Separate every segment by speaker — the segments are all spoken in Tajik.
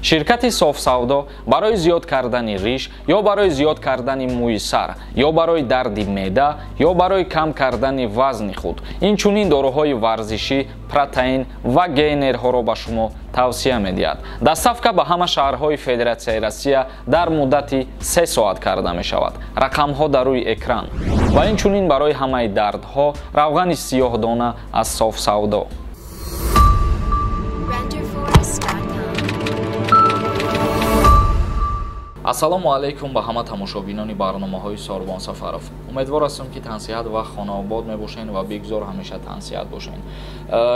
Speaker 1: Ширкати Софсавдо барои зиёд кардани риш ё барои зиёд кардани мӯи сар ё барои дарди меъда ё барои кам кардани вазни худ, инчунин доруҳои варзишӣ, протеин ва гейнерҳоро ба шумо тавсия медиҳад. Доставка ба ҳама шаҳрҳои Федератсияи Россия дар муддати 3 соат карда мешавад. Рақамҳо дар рӯи экран. Ва инчунин барои ҳамаи дардҳо равғани сиёҳдона аз Софсавдо. Ассалому алайкум ба ҳама тамошобинони барномаҳои Сорбон Сафаров. Умедвор ҳастам, ки тансиҳат ва хонаобод мебошед ва бигзор ҳамеша тансиҳат бошед.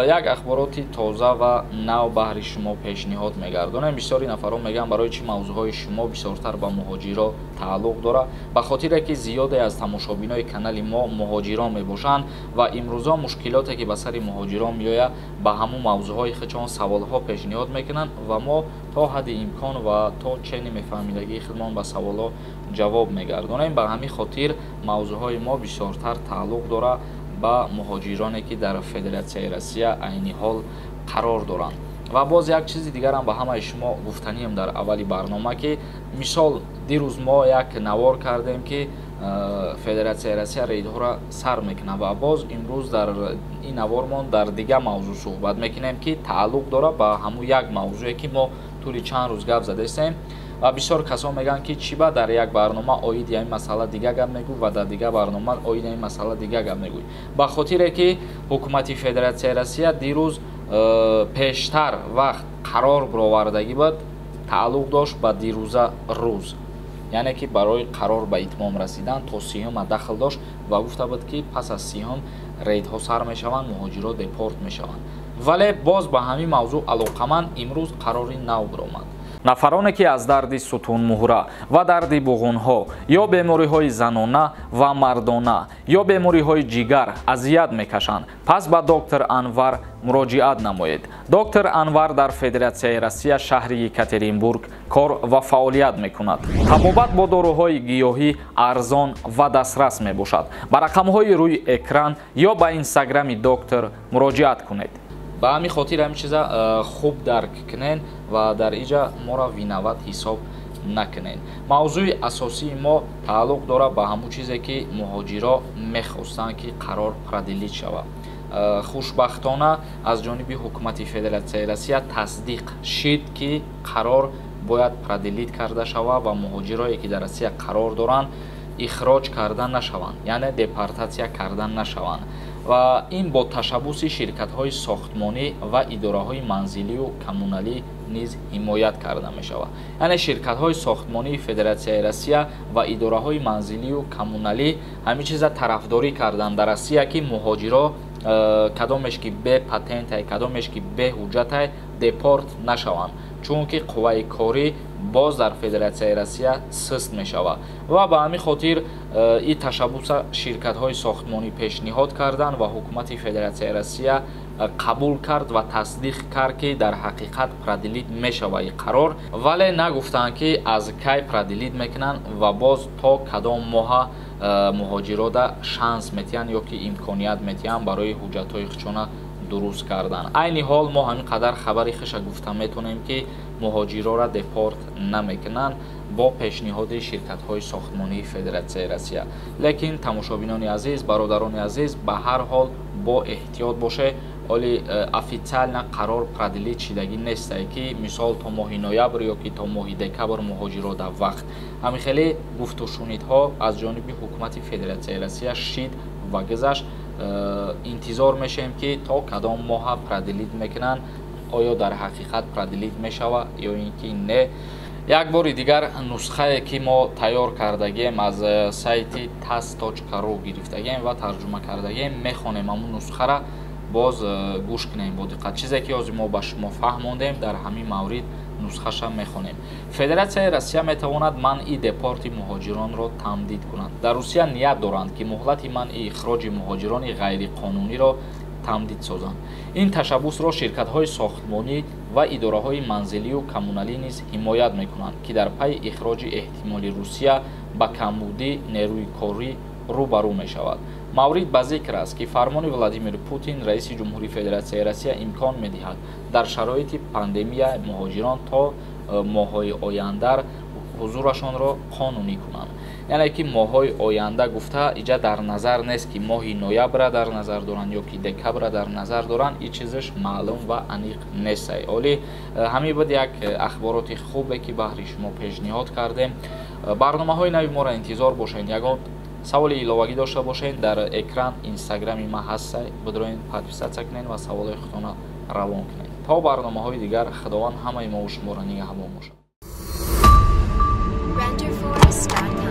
Speaker 1: Як ахбороти тоза ва нав баҳри шумо пешниҳод мегардонем. Бисёри нафарон мегӯянд, барои чӣ мавзӯъҳои шумо бисёртар ба муҳоҷиро тааллуқ дорад? Ба хотире ки зиёде аз тамошобинои канали мо муҳоҷирон мебошанд ва имрӯзо мушкилоте ки ба сари муҳоҷирон меояд, ба ҳамун мавзӯъҳои худшон саволҳо пешниҳод мекунанд ва мо то ҳадди имкон ва то чени мефаҳмидагии худмон ба саволҳо ҷавоб мегардонем. Ба ҳамин хотир мавзӯъҳои мо бисёртар тааллуқ дорад ба муҳоҷироне ки дар Федератсияи Россия айни ҳол қарор доранд. Ва боз як чизи дигарам ба ҳамаи шумо гуфтанием дар аввали барнома, ки мисол дирӯз мо як навор кардем, ки Федератсияи Россия рейдҳоро сар мекунад ва боз имрӯз дар ин навормон дар дигар мавзӯъ суҳбат мекунем, ки тааллуқ дорад ба ҳамун як мавзӯе ки мо тӯли чанд рӯз гап задаистем. Ва бисёр касон мегӯянд, ки чӣ ба дар як барнома оиди ҳамин масъала дига гап мегӯй ва дар дигар барнома оиди ҳамин масъала дига гап мегӯй. Ба хотире ки ҳукумати Федератсияи Россия дирӯз пештар вақт қарор баровардагӣ буд, тааллуқ дошт ба дирӯза рӯз, яъне ки барои қарор ба итмом расидан то 30-ма дахл дошт ва гуфта буд, ки пас аз 30-м рейдҳо сар мешаванд, муҳоҷиро депорт мешаванд. Вале боз ба ҳамин мавзӯъ алоқаманд имрӯз қарори нав баромад. Нафароне ки аз дарди сутунмуҳра ва дарди буғунҳо ё бемориҳои занона ва мардона ё бемориҳои ҷигар азият мекашанд, пас ба доктор Анвар муроҷиат намоед. Доктор Анвар дар Федератсияи Россия шаҳри Екатеринбург кор ва фаъолият мекунад. Табобат бо доруҳои гиёҳӣ арзон ва дастрас мебошад. Ба рақамҳои рӯи экран ё ба инстаграми доктор муроҷиат кунед. Ба ҳамин хотир ҳамин чиза хуб дарк кунен ва дар иҷа моро виноват ҳисоб накунен. Мавзӯи асосии мо тааллуқ дорад ба ҳамун чизе ки муҳоҷиро мехостанд, ки қарор продлить шавад. Хушбахтона аз ҷониби ҳукумати Федератсияи Россия тасдиқ шид, ки қарор бояд продлить карда шавад ва муҳоҷирое ки дар Россия қарор доранд ихроҷ карда нашаванд, яъне депортатсия карда нашаванд. Ва ин бо ташаббуси ширкатҳои сохтмонӣ ва идораҳои манзилию коммуналӣ низ ҳимоят карда мешавад. Яъне ширкатҳои сохтмонии Федератсияи Россия ва идораҳои манзилию коммуналӣ ҳамин чиза тарафдорӣ карданд дар Россия, ки муҳоҷиро кадомеш ки бе патентай, кадомеш ки бе ҳуҷҷатай депорт нашаванд, чунки қувваи корӣ боз дар Федератсияи Россия сист мешавад. Ва ба ҳамин хотир ин ташаббуса ширкатҳои сохтмонӣ пешниҳод карданд ва ҳукумати Федератсияи Россия қабул кард ва тасдиқ кард, ки дар ҳақиқат продлить мешавад ин қарор, вале нагуфтанд, ки аз кай продлить мекунанд ва боз то кадом моҳа муҳоҷирода шанс метиҳанд ё ки имконият метиҳанд барои ҳуҷҷатҳои худшона дуруст кардан. Айни ҳол мо ҳамин қадар хабари хиша гуфта метавонем, ки муҳоҷирора депорт намекунанд бо пешниҳоди ширкатҳои сохтмонии Федератсияи Россия. Лекин тамошобинони азиз, бародарони азиз, ба ҳар ҳол бо эҳтиёт боше. Оли официально қарор продлить шидагӣ нестае, ки мисол то моҳи ноябр ё ки то моҳи декабр муҳоҷиро дар вақт. Ҳамин хеле гуфтушунидҳо аз ҷониби ҳукумати Федератсияи Россия шид ва гузашт. Интизор мешавем, ки то кадом моҳа продлить мекунанд, оё дар ҳақиқат продлить мешавад ё ин ки не. Як бори дигар нусхае ки мо тайёр кардагием аз сайти tass.ru гирифтагием ва тарҷума кардагием, мехонем ҳамун нусхара, боз гӯш кунем бо диққат. Чизе ки ҳозир мо ба шумо фаҳмондем, дар ҳамин маврид нусхаша мехонем. Федератсияи Россия метавонад манъи депорти муҳоҷиронро тамдид кунад. Дар Русия ният доранд, ки муҳлати манъи ихроҷи муҳоҷирони ғайриқонуниро тамдид созанд. Ин ташаббусро ширкатҳои сохтмонӣ ва идораҳои манзилию коммуналӣ низ ҳимоят мекунанд, ки дар пайи ихроҷи эҳтимоли Русия ба камбудӣ нерӯи корӣ рӯ ба рӯ мешавад. Маврид ба зикр аст, ки фармони Владимир Путин, раиси ҷумҳурии Федератсияи Россия, имкон медиҳад дар шароити пандемия муҳоҷирон то Моҳҳои оянда ҳузурашонро қонунӣ кунанд. Яъне ки моҳҳои оянда гуфта, иҷа дар назар нест, ки моҳи ноябра дар назар доранд ё ки декабра дар назар доранд. Ин чизаш маълум ва аниқ нестай. Оли ҳамин буд як ахбороти хубе, ки баҳри шумо пешниҳод кардем. Барномаҳои нави моро интизор бошед. Ягон саволи иловагӣ дошта бошед, дар экран Инстаграми ма ҳастай, бидроен, подписаться кунед ва саволҳои худтона равон кунед. То барномаҳои дигар, Худованд ҳамаи мову шуморо нигаҳбон бошад.
Speaker 2: Renderforest.com.